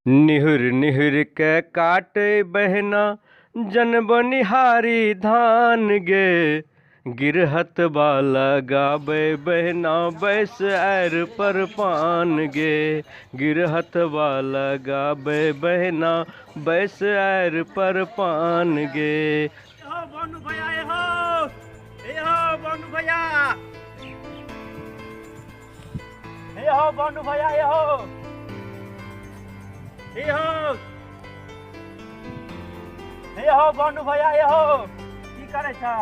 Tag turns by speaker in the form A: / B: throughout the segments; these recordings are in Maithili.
A: निहुर निहुर के काटे बहना जन बनिहारी धान गे गिरहत बाला गाबै बहना बैस आर पर पान गे गिरहत बाला गाबै बहना बैस आर पर पान गे।
B: हो बानू भैया, ए हो, ए हो बानू भैया, ए हो बानू भैया, ए हो, ए हो, ए हो बानू भैया, ए हो, की करै छ?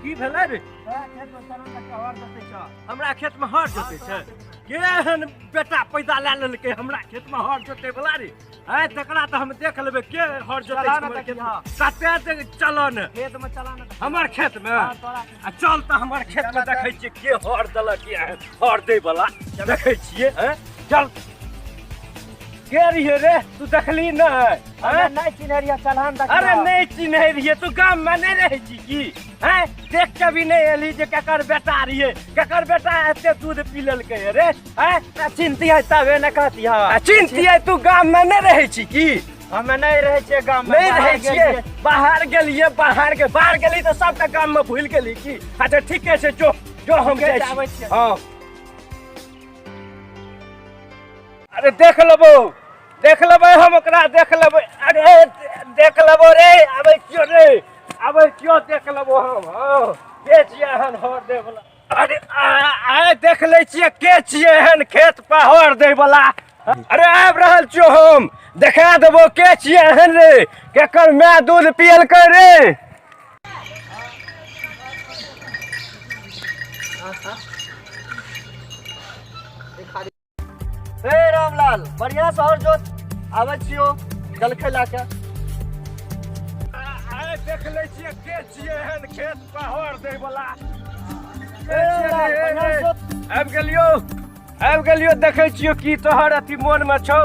A: की भेलै रे?
B: तोरा खेत में चलू ने हर जोतै छ।
A: हमरा खेत में हर जोतै छै? केहन बेटा पैदा लए लेलकै हमरा खेत में हर जोतै वाला रे? आय तकरा तऽ हम देख लेबै के हर जोतै
B: चला
A: छै
B: ने
A: हमर खेत में।
B: देखिहऽ।
A: कते देख चलऽ ने।
B: खेत में चला ने।
A: हमर खेत में?
B: हाँ, तोरा।
A: आ चल तऽ हमर खेत में देखै छियै के हर देलक ये, हर दै वाला देखै छियै। हैं? चल। के रहियै रे? तू देखली नै?
B: हमे नहि चिन्है रहियै, चलहन देखिहऽ।
A: अरे नहि चिन्है रहियै, तू गाम में नहि रहै छी की? हैं? देख के भी नहि एलही जे केकर बेटा रहियै, केकर बेटा एते दूध पी लेलकै रे? हैं?
B: आ चिन्हतियै तबे ने कहतियै।
A: आ चिन्हतियै, तू गाम में नहि रहै छी की?
B: हमे नहि रहै छियै गाम में।
A: नहि रहै
B: बाहर
A: छियै,
B: गेलियै।
A: बाहर गेलियै, बाहर के बाहर गेली तऽ सबके गाम में भूलि गेली की? अच्छा ठीके छै, जो जो हम
B: ठीके
A: जाइ
B: छै,
A: छी।
B: आबै छियै।
A: हँ। अरे देख लेबो, देख लेबै हम ओकरा, देख लेबै। अरे देख लेबो रे, आबै छियो रे, आबै छियो, देख लेबो हम। हँ, के छियै एहन हर दै वला? अरे आइ देख लै छियै के छियै एहन खेत पर हर दै वला। अरे आबि रहल छियो हम, देखा देबो के छियै एहन रे, केकर माय दूध पियलकै रे।
B: हे रामलाल, बढ़िया से हर जोत, आबै छियो जलखै लए के।
A: आइ देख लै छियै के छियै एहन खेत पर हर दै वला।
B: हे रामलाल, बढ़िया से जोत।
A: आबि गेलियो, आबि गेलियो, देखै छियो की तोहर अथी मोन में छौ।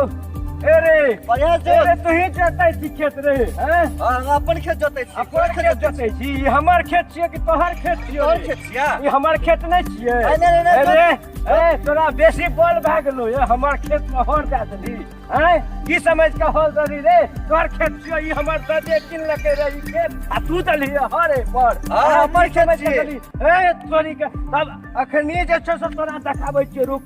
A: ए रे,
B: बढ़िया से
A: ए रे,
B: जोत।
A: तूही जोतै छी खेत रे? हैं?
B: हाँ, हम अपन खेत जोतै छी।
A: अपन खेत जोतै छी? ई हमर खेत छियै कि तोहर खेत छियौ?
B: तोहर खेत छियै।
A: ई हमर खेत नहि छियै।
B: नहीं, नहीं, नहीं,
A: ए रे,
B: जोत।
A: ए, तोरा बेसी बोल भए गेलौ ये, हमर खेत में हर दए देलही। हैं? की समझ के हर देलही रे? तोहर खेत छियौ, ई हमर ददे किनलकै रे ई खेत, आ तू देलही हर एहि पर।
B: हाँ, हमर
A: की
B: खेत
A: समझ के
B: छियै।
A: देलही? ए, तोरी के, तब अखनी जे छौ से तोरा देखाबै छियौ, रुक।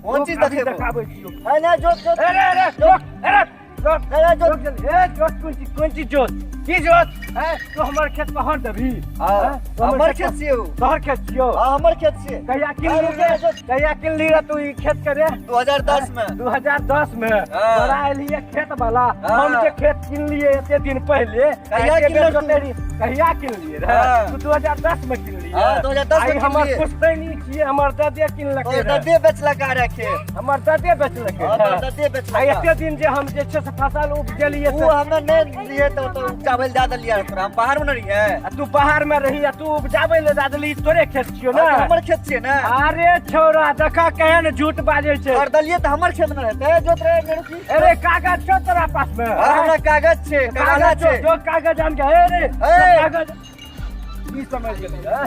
B: कोन
A: रुक,
B: चीज
A: अभी
B: देखेबो?
A: देखाबै छियौ।
B: नहीं, नहीं, जोत, जोत।
A: ए रे, रे, जोत, ए रे, जोत,
B: नहीं, नहीं, जोत।
A: जोत जल्दी। ए, जोत, कोन चीज, कोन चीज जोत? की जोत? ए, तू हमर खेत पर हर देबही?
B: हाँ,
A: हैं? तू
B: हमर खेत छियौ।
A: तोहर खेत छियौ?
B: हाँ, हमर खेत छियै।
A: कहिया किनली
B: अरे,
A: रे?
B: जोत।
A: कहिया किनली रे तू ई खेत के रे?
B: 2010 में।
A: 2010 में।
B: हाँ।
A: तोरा एलियै खेत वाला।
B: हाँ।
A: हम जे खेत किनलियै एते दिन पहिले,
B: कहिया
A: एते बेर
B: किनलहुँ तू?
A: जोतै रही। कहिया किनलियै रे?
B: हाँ।
A: तू 2010 में किनलियै?
B: हाँ, 2010 में
A: आइ हमर
B: किनलियै।
A: पुश्तैनी छियै, हमर दादे किनलकै
B: तोहर
A: रे।
B: दादे बेचलका रे खेत।
A: हमर दादे बेचलकै
B: हाँ,
A: रे।
B: तोहर दादे बेचलका।
A: आइ एते दिन जे हम जे छै से फसल उपजेलियै
B: उ
A: से
B: हमे नहि रहियै तऽ ओतऽ उपजाबै लए दए देलियै तोरा, हम बाहर मे ने रहियै।
A: आ तू बाहर में रही आ तू उपजाबै लए दए देली, तोरे खेत छियौ ने?
B: हाँ, तऽ हमर खेत छियै ने।
A: अरे छौड़ा, देखा केहन झूठ बाजै छै।
B: खरीदलियै तऽ हमर खेत ने रहतै, जोत रहे मेरे की।
A: अरे कागज छौ तोरा पास में?
B: हाँ, हमरा कागज छै,
A: कागज
B: कागज
A: छौ,
B: छै।
A: जो कागज आन के, हे रे,
B: ए।
A: कागज। की समझ गेली रे?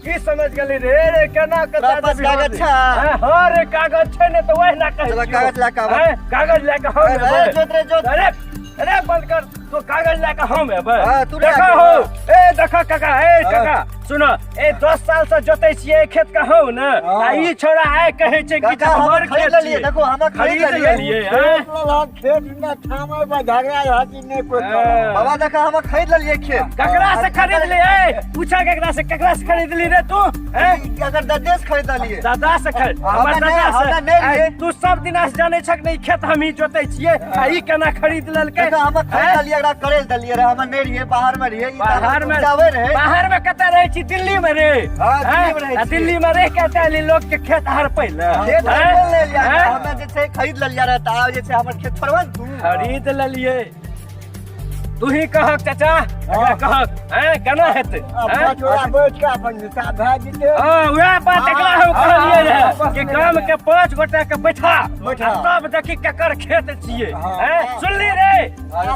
A: की समझ गेली रे? रे, केना के
B: तोरा
A: दए
B: पास
A: देबही
B: कागज
A: हर?
B: छै?
A: हैं, हाँ रे, कागज छै ने तऽ वही ना कहै
B: चलो,
A: छियौ।
B: कागज लए के आबऽ।
A: हैं, कागज लए के हम
B: अरे,
A: एबै।
B: जोत रे, जोत।
A: अरे, अरे बंद कर, तू कागज लए के हम एबै।
B: हाँ, तू लए
A: देखा
B: के
A: हो,
B: आबऽ।
A: ए देखा काका, ए
B: हाँ।
A: काका, सुनो, ए 10 साल से जोतै छियै खेत के हम ने,
B: हाँ।
A: आ ई छोड़ा आइ कहै छै कि
B: काका, हम
A: हमर
B: खरीद
A: खेत
B: लेलियै,
A: छियै।
B: देखो, हम खरीद
A: खरीद
B: लेलियै।
A: लेलियै, हैं?
C: खेत में ठामे पर झगड़ा हाथी नहीं कोई
A: हाँ।
B: बाबा देखा, हम खरीद लेलियै खेत।
A: ककरा से खरीद ले? ए पूछा ककरा से, ककरा से खरीद ली रे तू? हैं?
B: अगर दादे से खरीद लेलियै।
A: दादा से खरीद,
B: हमरा
A: हमर
B: नहि,
A: दादा से।
B: हमरा नहि
A: ए,
B: लिए।
A: तू सब दिना से जानै छक ने ई खेत हमही जोतै छियै, आ ई केना खरीद लेलकै?
B: देखो, हम खरीद
A: हैं?
B: लेलियै, एकरा करे लए देलियै रहे, हम नहि रहियै, बाहर में रहियै, ई तऽ
A: बाहर में
B: उपजाबै रहै।
A: बाहर में कतऽ रहै छी? दिल्ली में रे।
B: हाँ, दिल्ली में रहै
A: हैं? आ
B: छी।
A: दिल्ली में रहि के एतऽ एली लोक के खेत हड़पै लए।
B: खेत
A: हैं?
B: हड़पै लए एलियै,
A: हैं?
B: हमे जे छै खरीद लेलियै रहे, तऽ आब जे छै हमर खेत छोड़बै ने तू।
A: खरीद लेलियै। तू ही कहक चाचा, एकरा कहक हैं केना हेतै?
C: आ
A: हैं?
C: पाँच गोरा बैठ के अपन हिसाब भए जेतै।
A: हाँ, वएह बात एकरा हम कहलियै रहे कि गाम के 5 गोटा के बैठा,
C: बैठा।
A: आ तब देखी केकर खेत छियै।
C: हाँ।
A: हैं? सुनली रे,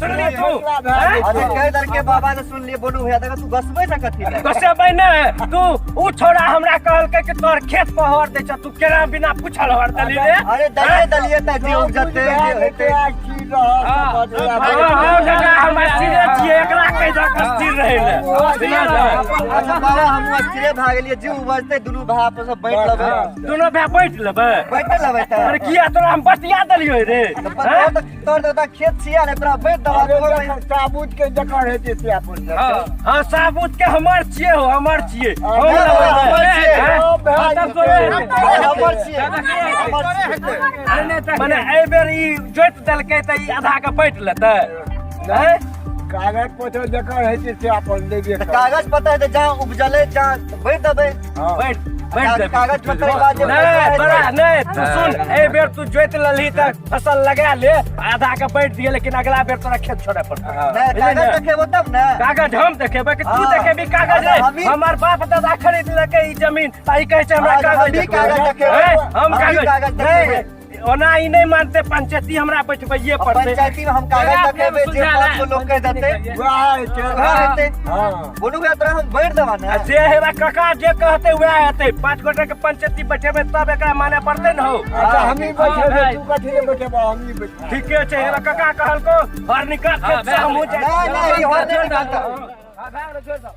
A: सुनली तू?
C: फैसला भए
A: हैं?
C: जेतै।
B: अरे कई दर के बाबा ने सुन लिए। बोलू भैया, देखो तू गसबै छ कथी लए?
A: गोसेबै ने तू। उ छोड़ा हमरा कहलकै कि तोहर खेत पर हर दै छ, तू केना बिना पूछल हर देली रे?
B: अरे दलिए दलिए त जे उपजते जे हेतै।
C: आ की रहत
A: हाँ,
C: पाँच गोरा
A: हाँ,
C: बैठ के।
A: हाँ, काका, हम अस्थिरे छियै, एकरा कहि दहक अस्थिर रहै लए। बिना दहक।
B: अच्छा बाबा, हम अस्थिरे भए गेलियै। जे उपजतै दुनू भाय आपस में बाँटि लेबै।
A: दुनू भाय बाँटि लेबै?
B: बाँटि लेबै तऽ।
A: अरे किया, तोरा हम बतिया देलियै रे?
B: तऽ
A: हैं?
B: तोर तऽ खेत छियै ने, तोरा बाँटि देबा।
C: अरे जखन साबुत के जकर हेतै से अपन
A: हाँ, हाँ, साबुत के हमर छियै हो, हमर छियै। हम
C: हाँ,
A: लेबै।
B: हमर छियै।
A: हैं?
C: भए
A: हाँ, तब
C: जेतै।
A: तोरे हेतै।
B: हमर छियै, हमर छियै।
A: मने एहि बेर ई जोति देलकै तऽ ई आधा के बाँटि लेतै? हैं?
C: कागज पत्र जकर हेतै से अपन लेबे
B: तऽ
C: करतै।
B: कागज पत्र हेतै, जहाँ उपजलै जहाँ बाँटि देबै।
C: हाँ।
A: बाँटि बाँटि देबै।
B: कागज पत्र के बाद जे
A: नहि
B: पैसा
A: तोरा
B: हेतै।
A: नहि, तू सुन, एहि बेर तू जोति लेलही तऽ फसल लगा ले, आधा के बाँटि दिए, लेकिन अगला बेर तोरा खेत छोड़े पड़तौ।
B: नहि,
A: बुझलिही
B: कागज
A: ने?
B: देखेबो तब ने।
A: कागज हम देखेबै कि तू
B: हाँ।
A: देखेबी कागज रे? हमर बाप दादा खरीद लेलकै ई जमीन आ ई कहै छै हमरा
B: हाँ,
A: कागज
B: हमही
A: देखबै।
B: कागज देखेबै।
A: हैं? हम
B: हमही
A: कागज
B: कागज देखेबै।
A: नहि, ओना ई नहि मानते, पंचायती हमरा बैठबैये पड़तै।
B: पंचायती में हम कागज देखेबै, जे 5 गो लोग कहि देतै
C: वएह हेतै।
B: वएह हेतै।
C: हाँ।
B: बोलू भैया, तोरा हम बाँटि देबा ने।
A: आ जे हेबा काका जे कहतै वएह हेतै। 5 गोटे के पंचायती बैठेबै तब एकरा माने पड़तै ने हौ।
C: अच्छा, हमही बैठेबै।
A: हाँ,
C: तू कथी ले बैठेबा? हमही बैठेबै।
A: ठीके छै, हेबा काका कहलको हर निकाल खेत से हमहूँ जाइ।
B: नहि नहि, ई हर नहि निकालतै।
A: हाँ, भए गेलै, छोड़ि दहो।